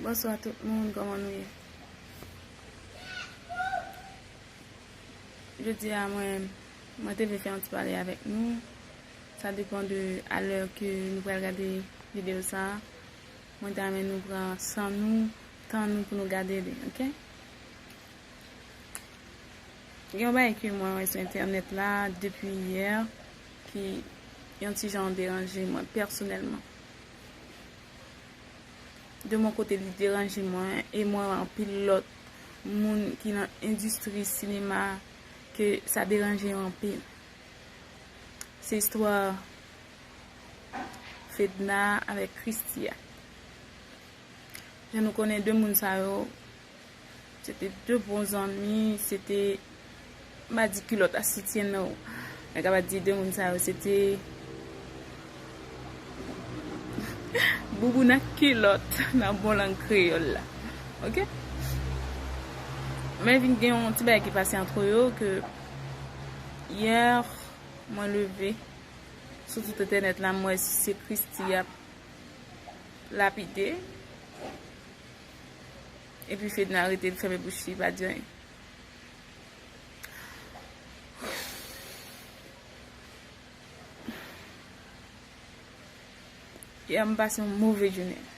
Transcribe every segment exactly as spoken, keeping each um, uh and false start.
Bonswa tout moun, kòman nou ye? Jodi a, mwen, mwen te vle fè yon ti pale avèk nou. Sa depann de alè ke nou pral gade videyo sa a. Mwen ta renmen nou pran san nou, tan nou pou nou gade li, oke? Gen yon bagay ke mwen wè sou entènèt la depi yè ki yon ti jan deranje mwen pèsonèlman. De mon kote, li deranje mwen e mwen wè anpil lòt moun ki nan endistri sinema ke sa deranje yo anpil. Se istwa Fedna avèk Christie a. Jan nou konnen de moun sa yo, se te de bon zanmi, se te, m pa di kilòt a sityen non. Mwen kapab di de moun sa yo, se te bouboun ak kilòt nan bon lang kreyòl la. Oke? Men vin gen yon ti bagay ki pase antre yo ke yè, mwen leve sou tout entènèt la, m wè se Christie y ap lapide. Epi Fedna rete, l fèmen bouch li, pa di anyen. Yè, m pase yon move jounen.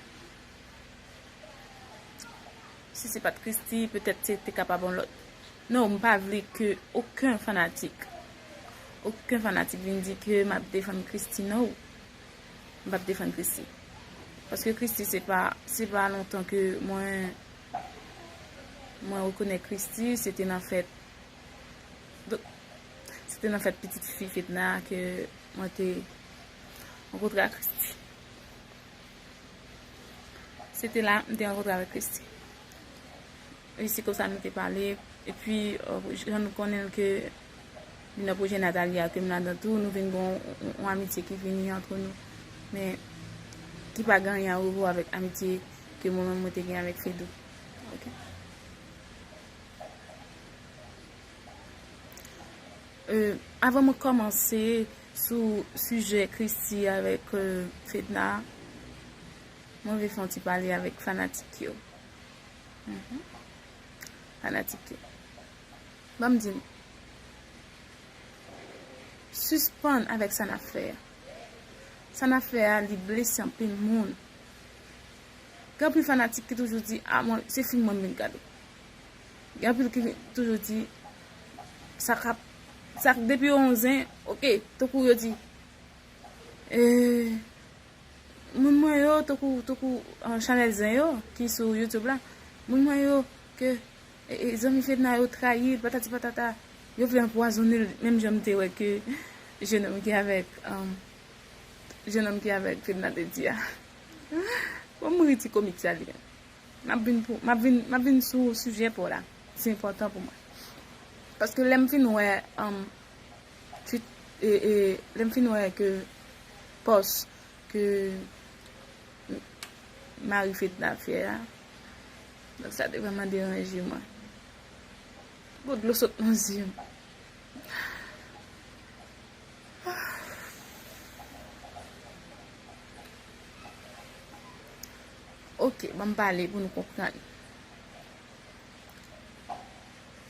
Si se pa t Christie, petèt se te kapab yon lòt. Non, m pa vle ke okenn fanatik, okenn fanatik vin di ke m ap defann Christie, non. M p ap defann Christie. Paske Christie, se pa, se pa lontan ke mwen, mwen rekonèt Christie, se te nan fèt. Donk, se te nan fèt pitit fi Fedna ke mwen te rankontre ak Christie. Se te la, m te rankontre avèk Christie. E se konsa nou te pale. Epi, euh, jan nou konnen l ke li nan pwojè Natalia ke m ladan tou, nou vin gen yon, yon, yon amitye ki vini antre nou. Men, ki pa gen anyen a wè avèk amitye ke mwen menm mwen te gen avèk Fedou. Oke? Euh, avan mwen kòmanse sou sijè Christie avèk, euh, Fedna, mwen vle fè yon ti pale avèk fanatik yo. Mhm. Fanatik yo. Ban m di nou. Sispann avèk sa n ap fè a. Sa n ap fè a, li blese anpil moun. Gen anpil fanatik ki toujou di, "A, mwen, se fim mwen m vin gade." Gen anpil ki toujou di, "Sa k ap, sa k depi yo yon zen, oke," tankou yo di, eh, moun mwen yo, tankou, tankou, ah, chanèl zen yo, ki sou YouTube la, moun mwen yo, ke, e, e, zanmi Fedna yo trayi l, patati patata, yo vle anpwazonnen l, menm jan m te wè ke jenòm ki avèk, um, jenòm ki avèk Fedna te di a. Bon, m ri ti komik sa li menm. M ap vin pou, m ap vin, m ap vin sou sijè pa w la. Se enpòtan pou mwen. Paske lè m fin wè, um, tweet, e, e, lè m fin wè ke pòs ke mari Fedna fè a, donk sa te vrèman deranje mwen. Gwo dlo sot nan zye m. Oke, ban m pale pou nou konprann.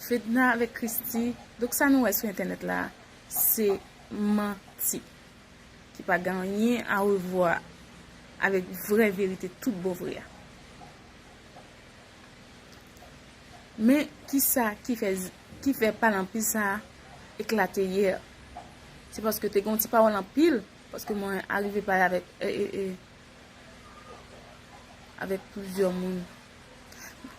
Fedna avèk Christie, donk sa nou wè sou entènèt la, se manti ki pa gen anyen a wè avèk vrè verite, tout bon vre a. Men, kisa ki fè, ki fè pale anpil sa a eklate yè? Se paske te gen yon ti pawòl anpil, paske mwen arive pale avèk, e, e, e, avèk plizyè moun,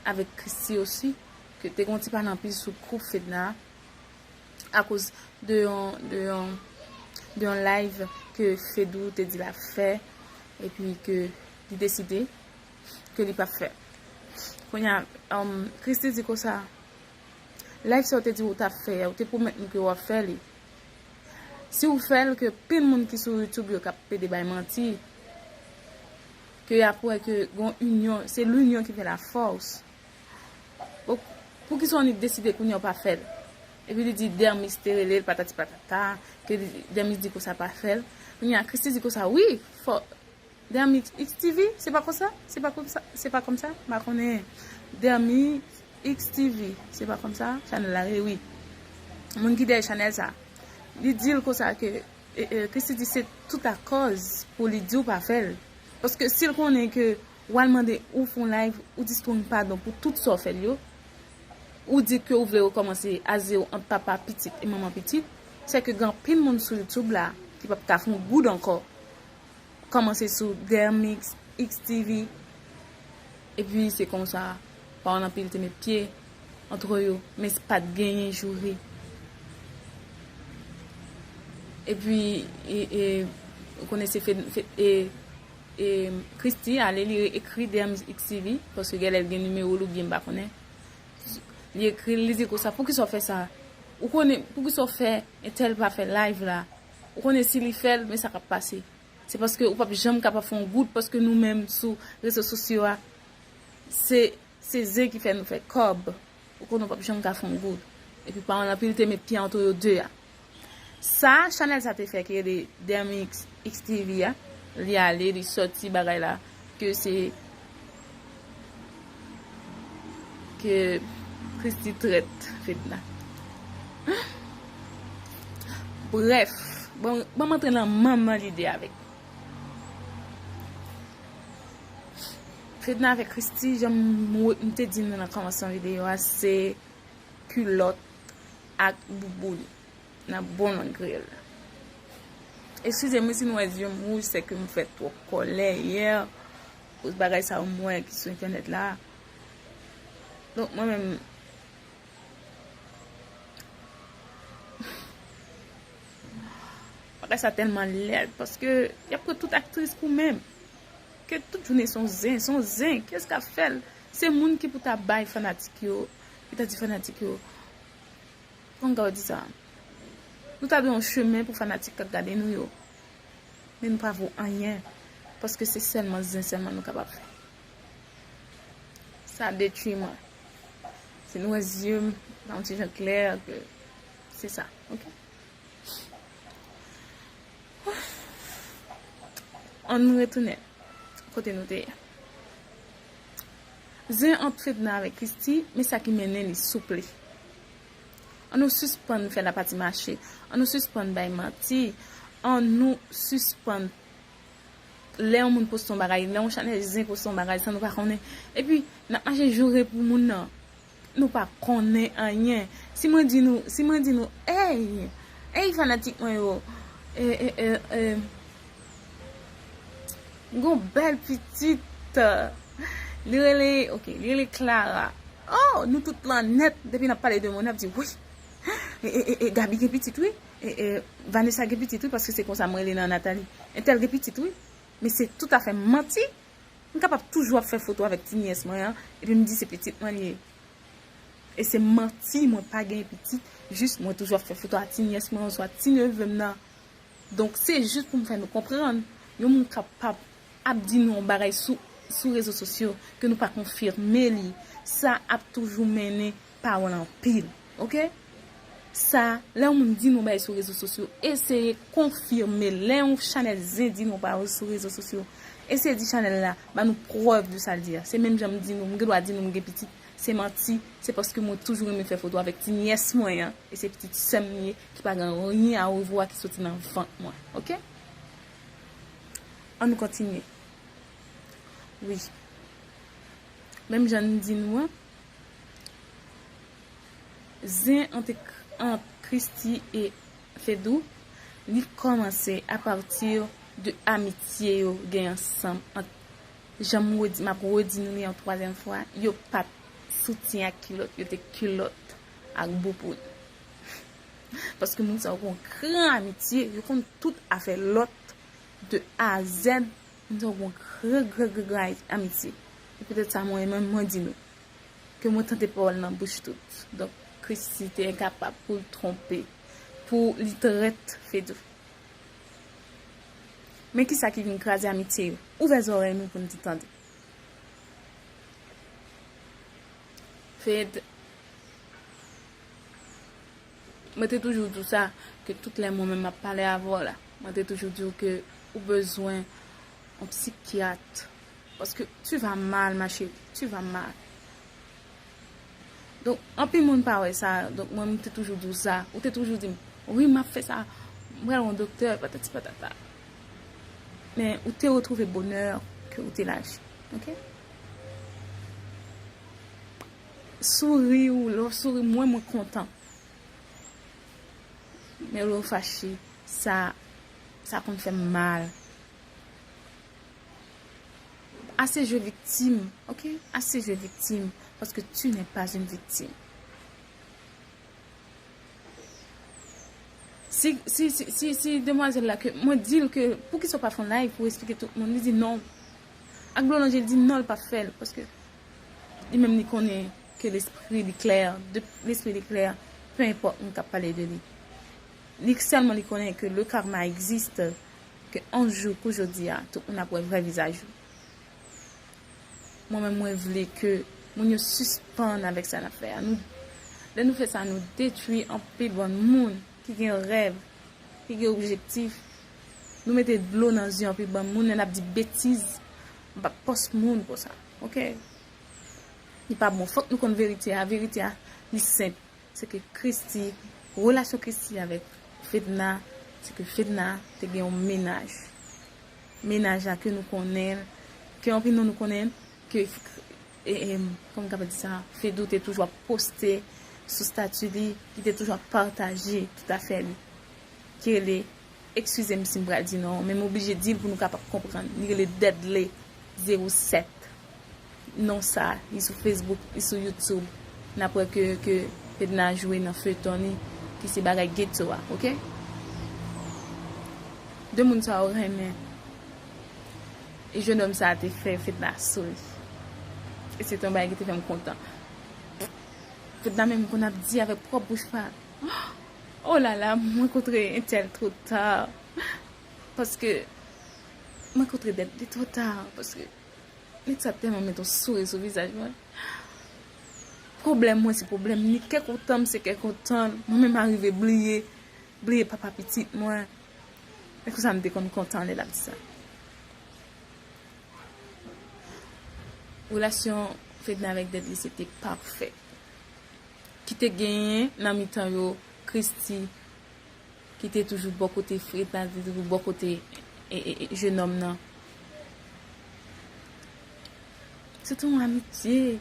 avèk Christie osi, ke te gen yon ti pale anpil sou koup Fedna a, akoz de yon, de yon, de yon live ke Fedou te di l ap fè, epi ke li deside ke li p ap fè. Kounye a, um, Christie di konsa, live sa w te di w t ap fè a, ou te pwomèt nou ke w ap fè li. Si w fè l, ke pil moun ki sou YouTube yo k ap pede bay manti, ke y ap wè ke gon inyon, se linyon ki fè lafòs. Bon, poukisa w annik deside kounye a w pa fè l? Epi li di Dermis te rele l, patati patata, ke li, Dermis di konsa pa fè l. Kounye a, Christie di konsa, wi, fò, Dermix X T V, se pa konsa? Se pa konsa? Se pa konsa? M pa konnen. Dermix X T V, se pa konsa? Chanèl la ye, wi. Moun ki dèyè chanèl sa, li di l konsa ke, e, e, Christie di se tout akòz pou li di w pa fè l. Paske si l konnen ke w al mande ou fè yon live, ou di Strong padon pou tout sa w fè l yo, ou di ke ou vle rekòmanse a zewo ant papa pitit e manman pitit, se ke gen anpil moun sou YouTube la ki p ap ka fè yon goud ankò. Kòmanse sou Dermix, X T V, epi se konsa, Pawòl Anpil te met pye antre yo, men pa t genyen joure. Epi, e, e, ou konnen se Fe-, Fe-, e, e, Christie ale, li ekri Dermix X T V, paske genlè l gen nimewo l oubyen m pa konnen. Li ekri l, li di konsa, "Poukisa w fè sa? Ou konnen, poukisa w fè entèl pa fè live la? Ou konnen si li fè l, men sa k ap pase." Se paske ou p ap janm kapab fè yon goud, paske nou menm sou rezo sosyo a, se, se zen ki fè nou fè kòb. Ou konnen ou p ap janm ka fè yon goud. Epi Pawòl Anpil te met pye antre yo de a. Sa, chanèl sa te fè ki rele Dermix X T V a, li ale, li sòti bagay la, ke se, ke Christie trèt Fedna. Brèf, bon, bon, m antre nan manman lide avèk Fedna avèk Christie, jan m, m te di nou nan kòmansman videyo a, se kilòt ak bouboun. Nan bon lang kreyòl. Eskize m wi si nou wè zye m wouj, se ke m fè twòp kòlè yè. Koz bagay sa yo m wè ki sou entènèt la. Donk, mwen menm, bagay sa tèlman lèd, paske y ap pran tout aktris pou menm. Ke tout jounen se yon zen, se yon zen. Kiyès k ap fè l? Se moun ki pou ta bay fanatik yo, ki ta di fanatik yo, kòman ka di sa? Nou ta dwe yon chemen pou fanatik k ap gade nou yo. Men nou pa vo anyen. Paske se sèlman zen sèlman nou kapab fè. Sa detwi mwen. Si nou wè zye m pa yon ti jan klè, ke se sa, oke? Ann nou retounen kote nou te ye. Zen ant Fedna avèk Christie, men sa ki mennen li, souple. Ann nou sispann fè lapati mache. Ann nou sispann bay manti. Ann nou sispann, lè yon moun poste yon bagay, lè yon chanèl zen poste yon bagay san nou pa konnen. Epi, n ap mache joure pou moun nan. Nou pa konnen anyen. Si mwen di nou, si mwen di nou, "Ey, ey fanatik mwen yo, e, e, e, e, gon bèl pitit, li rele, oke, li rele Clara." Oh, nou tout lan nèt, depi n ap pale de moun, n ap di, "Wi, e, e, e, e, Gaby gen pitit, wi, e, e, Vanessa gen pitit, wi," paske se konsa mwen rele nan Nathalie. Entèl gen pitit, wi. Men se toutafè manti. M kapab toujou ap fè foto avèk ti nyès mwen an, epi m di se pitit mwen li ye. E se manti, mwen pa gen pitit, jis mwen toujou ap fè foto a ti nyès mwen oswa ti neve m nan. Donk, se jis pou m fè nou konprann, yon moun kapab ap di nou yon bagay sou, sou rezo sosyo ke nou pa konfime li, sa ap toujou mennen pawòl anpil, oke? Sa, lè yon moun di nou bagay sou rezo sosyo, eseye konfime. Lè yon chanèl zen di nou pawòl sou rezo sosyo, eseye di chanèl la, ba nou prèv de sa l di a. Se menm jan m di nou, m gen dwa di nou m gen pitit, se manti, se paske mwen toujou renmen fè foto avèk ti nyès mwen an, e se pitit sè m li ye, ki pa gen anyen a wè a ki soti nan vant mwen, oke? Ann nou kontinye. Wi. Menm jan n di nou an, zen ant, ant Christie e Fedou, li kòmanse apati de amitye yo gen ansanm ant, jan m redi, m ap redi nou li yon twazyèm fwa, yo pa t soutyen ak kilòt, yo te kilòt ak bouboun. Paske moun sa yo gon gran amitye, yo konn tout afè lòt de A a zèd, moun sa yo gon gran, gran, gran, gran amitye. E poutèt sa, mwen menm, mwen di nou, ke mwen tande pawòl nan bouch tout. Donk, Christie te enkapab pou l twonpe, pou li trèt Fedou. Men kisa ki vin kraze amitye yo? Ouvè zòrèy nou pou n di tande. Fed, mwen te toujou di w sa, ke tout lè mwen menm m ap pale avè w la, mwen te toujou di w ke ou bezwen Yon psikyat. Paske tu vas mal, ma chérie, tu vas mal. Donk, anpil moun pa wè sa. Donk, mwen, m te toujou di w sa. Ou te toujou di m, wi, m ap fè sa. M pral wè yon doktè, patati patata. Men, ou te retwouve bonè ke ou te lache. Oke? Souri ou, lè w souri, mwen, mwen kontan. Men lè w fache, sa, sa konn fè m mal. Assez jwe viktim, oke? Assez jwe viktim, paske tu n'es pas une victime. Si, si, si, si, si demwazèl la ke, mwen di l ke, poukisa w pa fè yon live pou eksplike tout moun? Li di non. Ak Blonde Angel di non, l p ap fè l, paske li menm li konnen ke lespri li klè, de, lespri li klè, peu importe moun k ap pale de li. Li sèlman li konnen ke le karma existe, ke yon jou kou jodi a, tout moun ap wè vrè vizaj ou. Mwen menm, mwen vle ke moun yo sispann avèk sa n ap fè a. Nou, lè nou fè sa, nou detwi anpil bann moun ki gen rèv, ki gen objektif. Nou mete dlo nan zye anpil bann moun, lè n ap di betiz, m p ap pòs moun konsa, oke? Li pa bon, fòk nou konn verite a, verite a, li senp. Se ke Christie, relasyon Christie avèk Fedna, se ke Fedna te gen yon mennaj. Mennaj la ke nou konnen l, ke anpil nan nou konnen l, ke, e, e, kòman m kapab di sa, Fedou te toujou ap poste sou stati li, li te toujou ap pataje tout afè li. Ki rele, eskize m si m pral di non, men m oblije di l pou nou kapab konprann. Li rele Deadly zewo sèt. Non sa, li sou Facebook, li sou YouTube. N ap wè ke, ke Fedna jwe nan feyton li, ki se bagay geto a, oke? De moun sa yo renmen. E jennonm sa a te fè Fedna souri. E se te yon bagay ki te fè m kontan. Fedna menm konn ap di avèk pwòp bouch pa l. Oh la la, mwen kontre entèl twò ta. Paske, mwen kontre Deadly twò ta. Paske, nèg sa tèlman met yon souri sou vizaj mwen. Pwoblèm mwen se pwoblèm ni, kè kontan m se kè kontan l. Mwen menm arive bliye, bliye papa pitit mwen. E konsa m te konn kontan lè l ap di sa. Relasyon Fedna avèk Deadly se te pafè. Ki te genyen nan mitan yo Christie, ki te toujou bò kote Fedna, te toujou bò kote, e, e, e, jennonm nan. Se te yon amitye,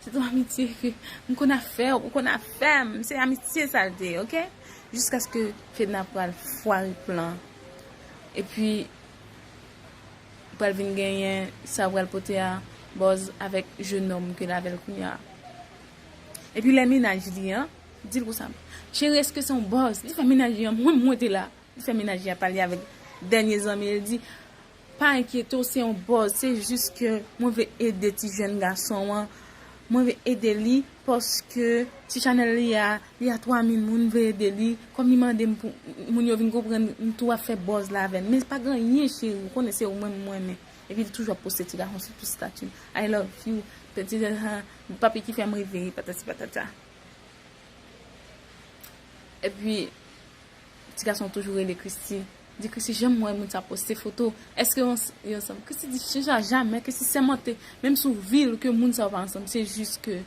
se te yon amitye ke m konn afè w, ou konn afè m, se amitye sa l te ye, oke? Jiskaske Fedna pral fware plan. Epi, pral vin genyen sa pral pote a buzz avèk jennonm ke l avè l kounye a. Epi lè mennaj li an, di l konsa, cheri, èske se yon buzz? Li fè mennaj li an, mwen, mwen te la. Li fè mennaj li an pale avèk dènye zanmi l, li di, pa enkyete w, se yon buzz, se jis ke mwen vle ede ti jèn gason an, mwen vle ede li, paske ti chanèl li a, li a twa mil moun, m vle ede li. Kòm li mande m pou moun yo vin konprann, m tou ap fè buzz la avè l. Men pa gen anyen, cheri, ou konnen se ou menm mwen renmen. Epi li toujou ap poste ti gason sou tout stati l. I love you. Peti, papi ki fè m reve, patati patata. Epi, ti gason toujou rele Christie. Di, Christie, janm wè moun sa poste foto. Èske yo ans-, yo ansanm? Christie di, chanja jamè, Christie sèmante. Menm si w vil ke moun sa yo pa ansanm, se jis ke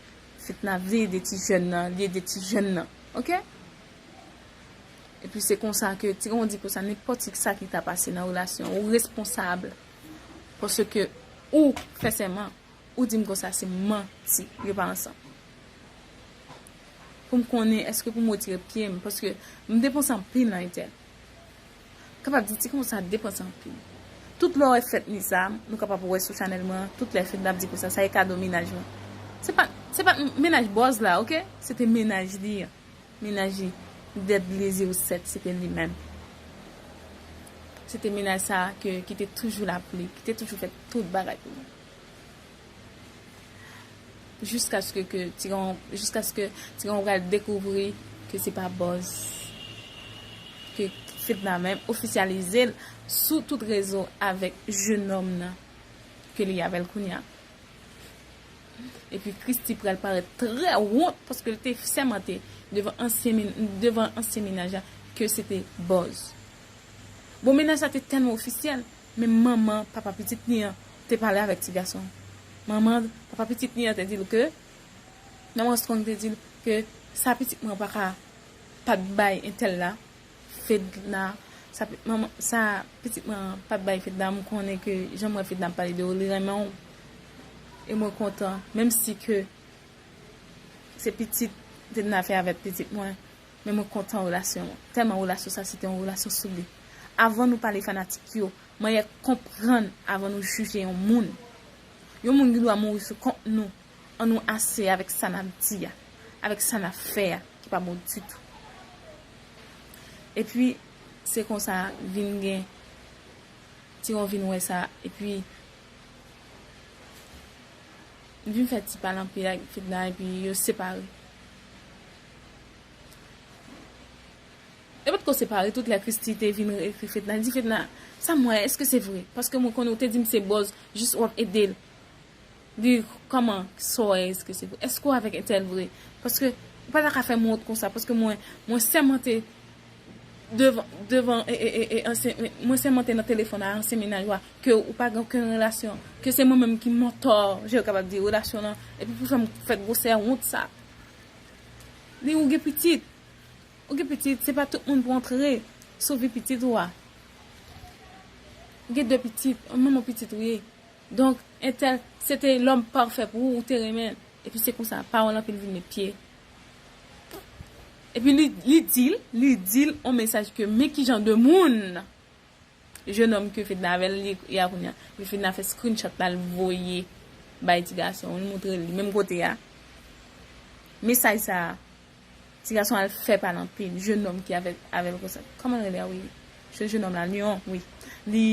Fedna vle ede ti jèn nan, li ede ti jèn nan. Oke? Epi se konsa ke, ti gason di konsa, nenpòt ki sa ki ta pase nan relasyon, ou responsab. Paske ou fè sèman. Ou di m konsa se manti, yo pa ansanm. Pou m konnen èske pou m retire pye m, paske m depanse anpil nan Etèl. Kapab di ti konsa depanse anpil. Tout lè w wè fèt Nisa, nou kapab wè sou chanèl mwen, tout lè fèt l ap di konsa, sa e kado mennaj mwen. Se pa, se pa mennaj buzz la, oke? Se te mennaj li an. Mennaj li, Deadly zewo sèt, se te li menm. Se te mennaj sa a ke, ki te toujou la pou li, ki te toujou fè tout bagay pou li. Jiskaske ke ti gason, jiskaske ti gason pral dekouvri ke se pa buzz, ke Fedna menm ofisyalize l sou tout rezo avèk jennonm nan ke li avè l kounye a. Epi Christie pral parèt trè wont paske l te sèmante devan ansyen men-, devan ansyen mennaj la ke se te buzz. Bon, mennaj la te tèlman ofisyèl. Men manman papa pitit li an te pale avèk ti gason. Manman papa pitit li an te di l ke, manman Strong te di l ke sa pitit mwen pa ka pa t bay entèl la, Fedna, sa, manman, sa pitit mwen an pa t bay Fedna, m konnen ke jan m wè Fedna ap pale de ou, li renmen w. E mwen kontan, menm si ke se pitit Fedna fè avèk pitit mwen, men mwen kontan relasyon an. Tèlman relasyon sa, se te yon relasyon solid. Avan nou pale fanatik yo, mwen yè konprann avan nou jije yon moun. Yon moun gen dwa mouri sou kont nou. An nou ase avèk sa n ap di a, avèk sa n ap fè a, ki pa bon ditou. Epi, se konsa, vin gen, Tiwon vin wè sa, epi, li vin fè ti pale anpil ak Fedna, epi yo separe. Yo potko separe, tout lè Christie te vin ekri Fedna, li di Fedna, sa m wè, èske se vre? Paske mwen konnen ou te di m se bòz, jis w ap ede l. Di, kòman, sa w wè, èske se vre? Èske w avèk entèl vre? Paske, ou pa ta ka fè m wont konsa, paske mwen, mwen sèmante devan, devan, e, e, e, e, ansyen, mwen sèmante nan telefòn a ansyen mennaj ou a, ke ou pa gen okenn relasyon, ke se mwen menm ki mantò, je kapab di, relasyon lan, epi pou fè m fè gwosè wont sa. Li, ou gen pitit. Ou gen pitit, se pa tout moun pou antre sou vi pitit ou a. Ou gen de pitit, manman pitit ou ye. Donk, entèl, se te lòm pafè pou ou, ou te renmen l. Epi se konsa, pawòl anpil vin met pye. Epi li, li di l, li di l on mesaj ke men ki jan de moun. Jennonm ke Fedna avè l, li, li a kounye a. Epi Fedna fè screenshot la, l voye bay ti gason an, li montre l, li menm kote a. Mesaj sa a, ti gason an al fè pale anpil. Jennonm ki avè, avè l konsa. Kòman l rele a, wi? Se jennonm la, Lion, wi. Li,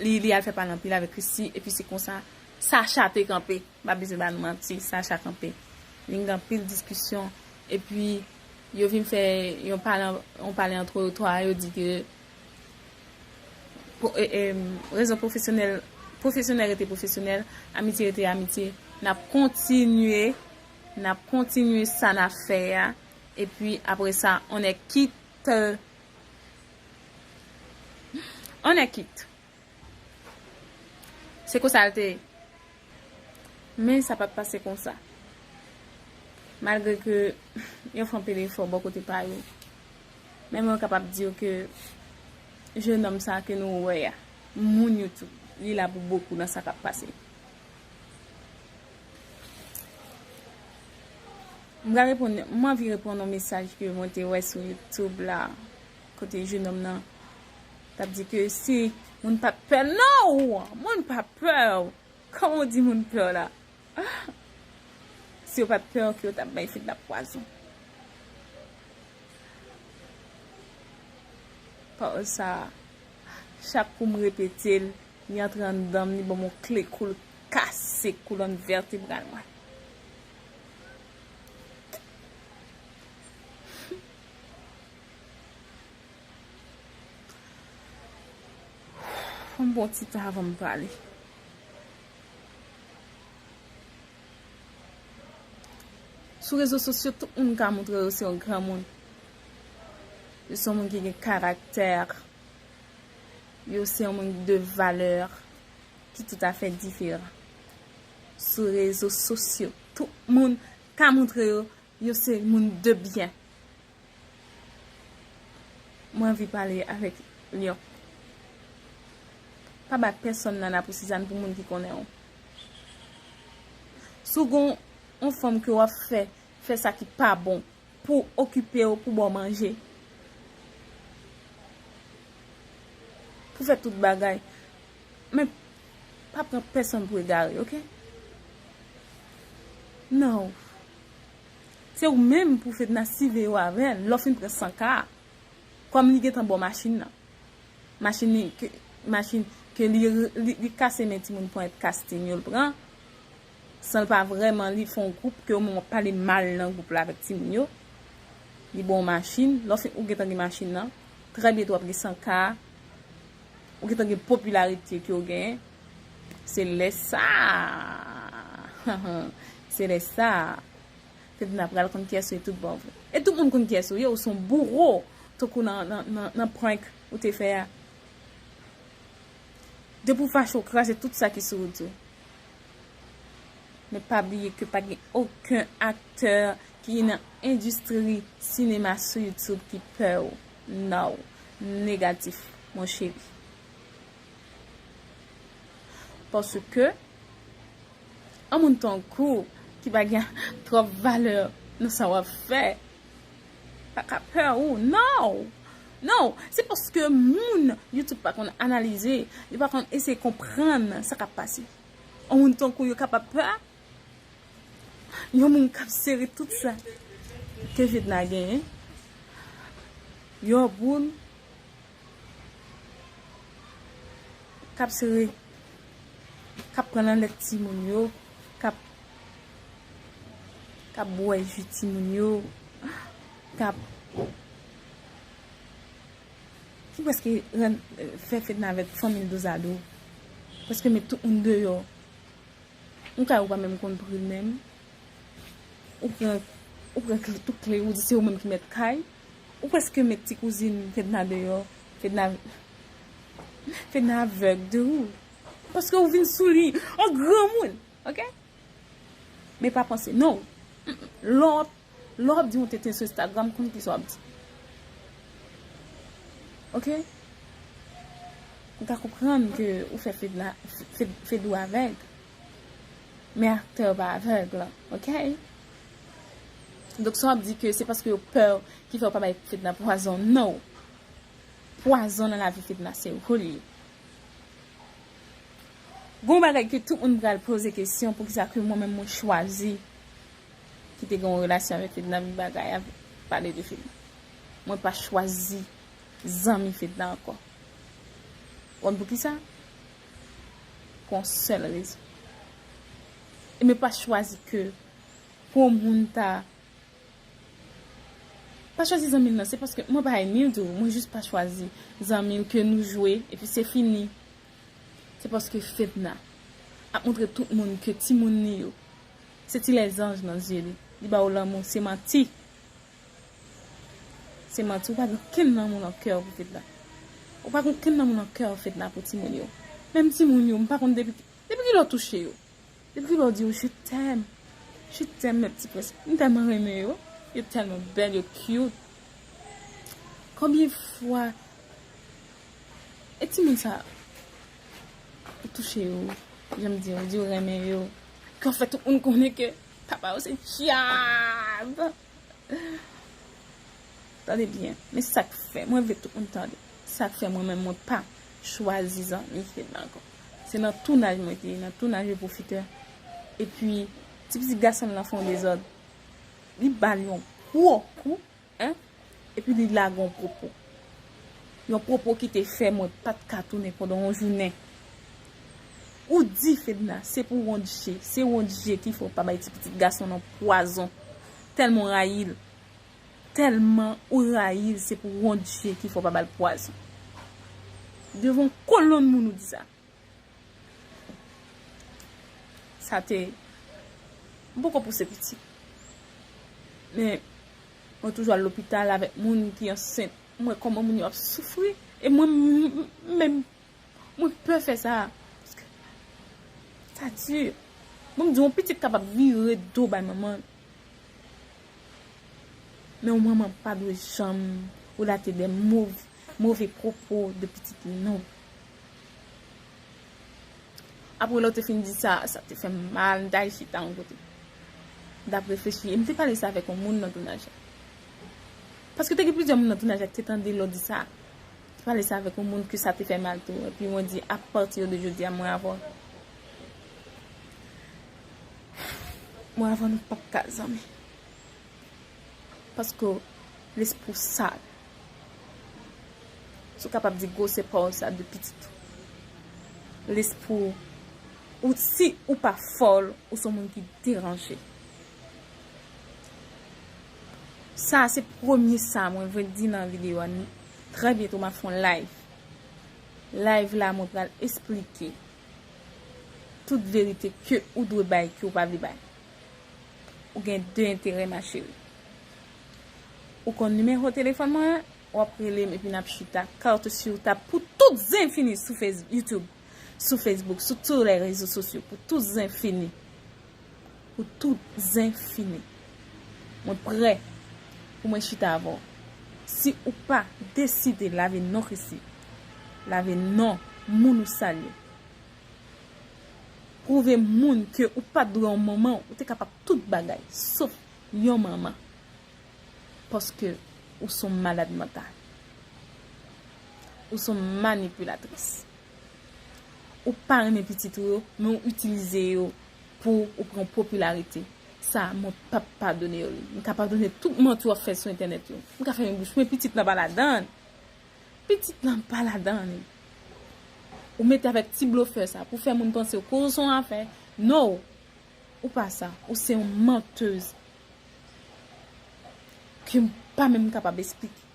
li, li al fè pale anpil avèk Christie, epi se konsa, Sacha te kanpe. M pa bezwen ba nou manti, Sacha kanpe. Vin gen anpil diskisyon. Epi, yo vin fè yon pale, yon pale antre yo twa, yo di ke po- e- e, rezon pwofesyonèl, pwofesyonèl rete pwofesyonèl, amitye rete amitye. N ap kontinye, n ap kontinye sa n ap fè a. Epi, apre sa, on est quitte. On est quitte. Se konsa l te ye. Men sa pa t pase konsa. Malgre ke yo fè anpil efò bò kote pa yo. Men mwen kapab di w ke jennonm sa ke nou wè a, moun yo tou, li la pou bokou nan sa k ap pase. M pral reponn, m anvi reponn yon mesaj ke mwen te wè sou YouTube la, kote jennonm nan t ap di ke si moun pa t pè, no! Moun pa pè w! Kòman w di moun pè w la? Si yo pa t pè w, ke yo t ap bay Fedna pwazon. Pawòl sa a, chak kou m repete l, li antre anndan m, li ban m yon kle kou, l kase kolòn vètebral mwen. Fò m pran ti tan avan m pale. Sou rezo sosyo, tout moun ka montre yo se yon granmoun. Yo se yon moun ki gen karaktè. Yo se yon moun de valè ki toutafè diferan. Sou rezo sosyo, tout moun ka montre yo, yo se moun de byen. Mwen anvi pale avèk Lion. Pa bay pèsonn nana pou Sizàn, pou moun ki konnen w. Si w gon yon fanm ke w ap fè, fè sa ki pa bon, pou okipe w, pou ba w manje, pou fè tout bagay. Men, pa pran pèsonn pou egare, oke? Non. Se ou menm pou Fedna siveye w avè l, lè w fin pran san ka a. Kòm li gentan ba w machin nan. Machin li, ke, machin ke li, li, li kase men timoun ponyèt kastin yo l pran. San l pa vrèman, li fè yon gwoup ke ou menm w ap pale mal nan gwoup la avèk timoun yo. Li ba w machin, lè w fin, ou gentan gen machin nan. Trè byento w ap gen san ka. Ou gentan gen popilarite ke w genyen. Se lè sa. Se lè sa. Fedna pral konn kiyès ou ye tout bon vre. E tout moun konn kiyès ou ye, ou se yon bouro, tankou nan, nan, nan, nan prank ou te fè a. Depi w fache, w kraze tout sa ki sou wout ou. Men pa bliye ke pa gen okenn aktè ki nan endistri sinema sou YouTube ki pè w. No. Negatif, mon chéri. Paske, yon moun tankou w ki pa gen twòp valè nan sa w ap fè, pa ka pè ou. No! No! Se paske moun YouTube pa konn analize, yo pa konn eseye konprann sa k ap pase. Yon moun tankou w yo kapab pè yon moun k ap sere tout sa ke Fedna genyen. Yon moun k ap sere, k ap pran nan lèt timoun yo, k ap, k ap bwè ji timoun yo, k ap, ki prèske rann, fè Fedna avèk fanmi l dozado. Prèske met tout moun deyò. Yon kay ou pa menm konn pri l menm. Ou pran, ou pran kle, tout kle, ou di se ou menm ki mèt kay. Ou prèske met ti kouzin Fedna deyò. Fedna, Fedna avèg de ou. Paske ou vin sou li an granmoun, oke? Men pa panse, non. Lè w ap, lè w ap di yon tenten sou Instagram, konn kisa w ap di. Oke? M ka konprann ke ou fè Fedna, Fed, Fedou avèg. Men aktè yo pa avèg la, oke? Donk, sa w ap di ke se paske yo pè ki fè yo pa bay Fedna pwazon, no. Pwazon nan lavi Fedna, se ou li ye. Gon bagay ke tout moun pral poze kesyon, poukisa ke mwen menm mwen chwazi kite gen yon relasyon avèk Fedna, vin bagay avèk, pale de Fedna. Mwen pa chwazi zanmi Fedna ankò. Ou konn poukisa? Pou yon sèl rezon. E mwen pa chwazi ke pou yon moun ta, pa chwazi zanmi l nan, se paske mwen pa ènmi l tou, mwen jis pa chwazi zanmi l ke nou jwe, epi se fini. Se paske Fedna ap montre tout moun ke timoun li yo, se ti lèzanj nan zye li. Li ba yo lanmou, se manti. Se manti, ou pa gen okenn lanmou nan kè w pou Fedna. Ou pa gen okenn lanmou nan kè w, Fedna, pou timoun yo. Menm timoun yo, m pa konn depi, depi kilè w touche yo. Depi kilè w di yo, "Je t'aime. Je t'aime, mes petits princes." M tèlman renmen yo. Yo tèlman bèl, yo cute. Konbyen fwa e timoun sa, ou touche yo, jan m di, ou di ou renmen yo, ke w fè tout moun konnen ke papa yo se dyab. Tande byen, men sa k fè, mwen vle tout moun tande. Sa k fè mwen menm mwen pa chwazi zanmi Fedna ankò. Se nan tounaj mwen te ye, nan tounaj Le Profiteur. Epi, ti pitit gason m nan fè yon dezòd. Li ba l yon gwo kou, en. Epi li lage yon pwopo. Yon pwopo ki te fè mwen pa t ka tounen pandan yon jounen. Ou di, Fedna, se pou wont je, se wont je ki fè w pa bay ti pitit gason nan pwazon. Tèlman w rayi l. Tèlman ou rayi l, se pou wont je ki fè w pa ba l pwazon. Devan yon kolonn moun ou di sa. Sa te, m poko pouse pitit. Men, mwen toujou al lopital avèk moun ki ansent. M wè kòman moun yo ap soufri. E mwen, m, m, menm, mwen pè fè sa. Paske sa di. Bon, m di, yon pitit kapab vire do bay manman l. Men yon manman pa dwe janm relate de mov, move pwopo de pitit li, non. Apre lè w te fin di sa, sa te fè m mal, m t al chita yon kote. M t ap reflechi, e m te pale sa avèk yon moun nan tounaj la. Paske te gen plizyè moun nan tounaj la ki te tande lè w di sa. M te pale sa avèk yon moun ke sa te fè mal tou. Epi mwen di, apati de jodi a, mwen avè w, mwen avè w, nou p ap ka zanmi. Paske lespri w sal. Si w kapab di gwosè pawòl sa de pitit ou. Lespri w, ou, si ou pa fòl, ou se yon moun ki deranje. Sa a se premye sa mwen vle di nan videyo a. Trè byento m ap fè yon live. Live la mwen pral esplike tout verite ke ou dwe bay, ke ou pa vle bay. Ou gen de enterè, ma chérie. Ou konn nimewo telefòn mwen an, w ap rele m epi n ap chita carte sur table pou tout zen fini sou Face, YouTube. sou Facebook, sou tout lè rezo sosyo, pou tout zen fini. Pou tout zen fini. Mwen prè pou mwen chita avè w. Si ou pa deside lave non Christie, lave non moun ou salye, pwouve moun ke ou pa t dwe yon manman, ou te kapab tout bagay, sof yon manman. Paske ou se yon malad mantal. Ou se yon manipilatris. Ou pa renmen pitit ou yo, men ou itilize yo pou ou pran popilarite. Sa, mwen p ap padone w li. M ka padone tout manti w ap fè sou entènèt yo. M ka fèmen bouch, men pitit lan pa ladan l. Pitit lan pa ladan li. Ou mete avèk ti blofè sa pou fè moun panse w koz yon afè. No! Ou pa sa. Ou se yon mantèz ke m pa menm kapab esplike.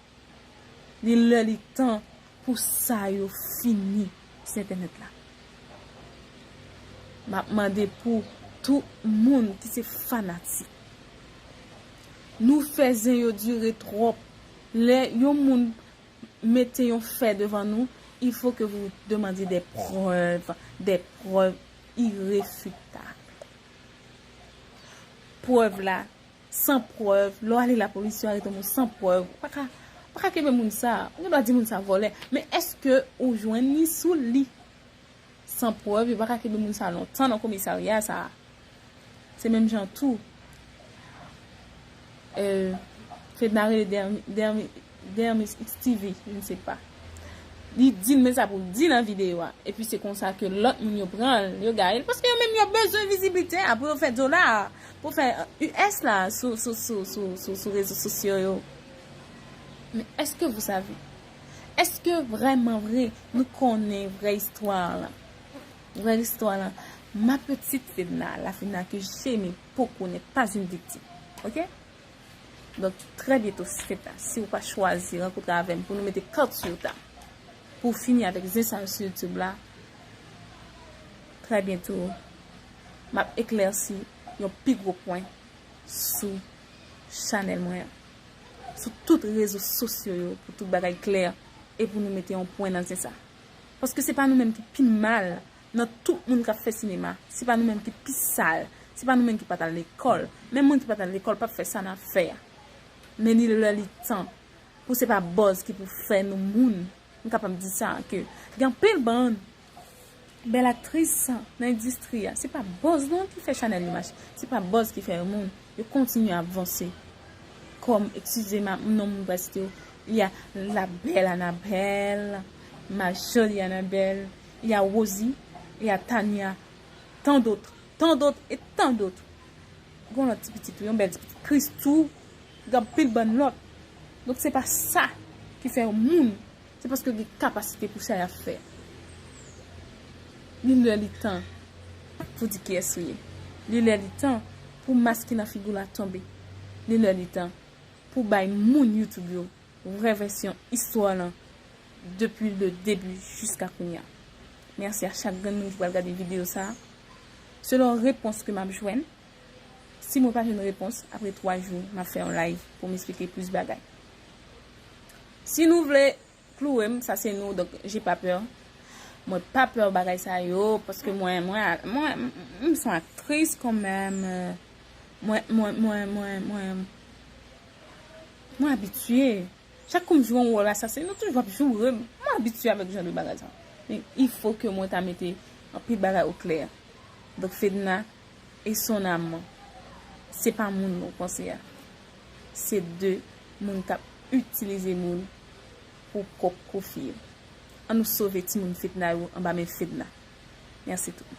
Li lè li tan pou sa yo fini sou entènèt la. M ap mande pou tout moun ki se fanatik. Nou fè zen yo dire twòp. Lè yon moun mete yon fè devan nou, il faut que vous demandiez des preuves, des preuves irréfutables. Prèv la, san prèv, lè w ale lapolis, yo arete w san prèv. Ou pa ka, ou pa ka kenbe moun sa. Ou gen dwa di moun sa vòlè. Men èske ou jwenn li sou li? San prèv, yo pa ka kenbe moun sa lontan nan komisarya sa. Se menm jan tou. Euh, Fedna rele Dermi, Dermi, Dermis X T V, je ne sais pas. Li di l men sa pou l di nan videyo a. Epi se konsa ke lòt moun yo pran l, yo gaye l. Paske yo menm yo bezwen viziblite a pou yo fè dola, pou fè U S la sou, sou, sou, sou, sou, sou rezo sosyo yo. Men èske vous savez? Èske vrèman vre nou konnen vrè istwa la? Vrè istwa la. Ma petite Fedna, la Fedna que j'aimais beaucoup n'est pas une victime. Ok? Donk, trè byento, Fedna, si ou pa chwazi rankontre avè m pou nou mete kat sou tab, pou fini avèk zen sa yo sou YouTube la, trè byento, m ap eklèsi yon pi gwo pwen sou chanèl mwen an, sou tout rezo sosyo yo, pou tout bagay klè, e pou nou mete yon pwen nan zen sa. Paske se pa nou menm ki pi mal nan tout moun k ap fè sinema. Se pa nou menm ki pi sal. Se pa nou menm ki pa t al lekòl. Menm moun ki pa t al lekòl p ap fè sa n ap fè a. Men li lè li tan pou se pa buzz ki pou fè nou moun. M kapab di sa ke gen anpil bann bèl aktris nan endistri a. Se pa buzz non ki fè chanèl yo mache. Se pa buzz ki fè yo moun. Yo kontinye ap vanse. Kòm, excusez-moi, non m pa site yo. Il y a la belle Annabelle, ma jolie Annabelle, il y a Rosie, il y a Tania, tant d'autres, tant d'autres et tant d'autres. Gon lòt ti pitit tou, yon bèl ti pitit. Christou, gen anpil bann lòt. Donk se pa sa ki fè yon moun. Se paske gen kapasite pou sa y ap fè. Li lè li tan pou di kiyès ou ye. Li lè li tan pou mas ki nan figi w la tonbe. Li lè li tan pou bay moun YouTube yo vrè vèsyon istwa lan depi le début jiska kounye a. Mèsi a chak grenn moun ki pral gade videyo sa a. Selon repons ke m ap jwenn, si mwen pa jwenn repons, apre twa jou, m ap fè yon live pou m esplike plis bagay. Si nou vle klouwe m, sa se nou, donk, j'ai pas peur. Mwen pa pè bagay sa yo, paske mwen, mwen, mwen, m, m, m se yon aktris kanmenm, euh, mwen, mwen, mwen, mwen, mwen, mwen abitye. Chak kou m jwe yon wòl asasen, nou toujou ap joure m. Mwen abitye avèk jan de bagay sa. Men, il faut que mwen ta mete anpil bagay o klè. Donk, Fedna, e son amman. Se pa moun non panse a. Se de moun k ap itilize moun pou pwòp pwofi yo. An nou sove timoun Fedna yo anba men Fedna. Mèsi tout.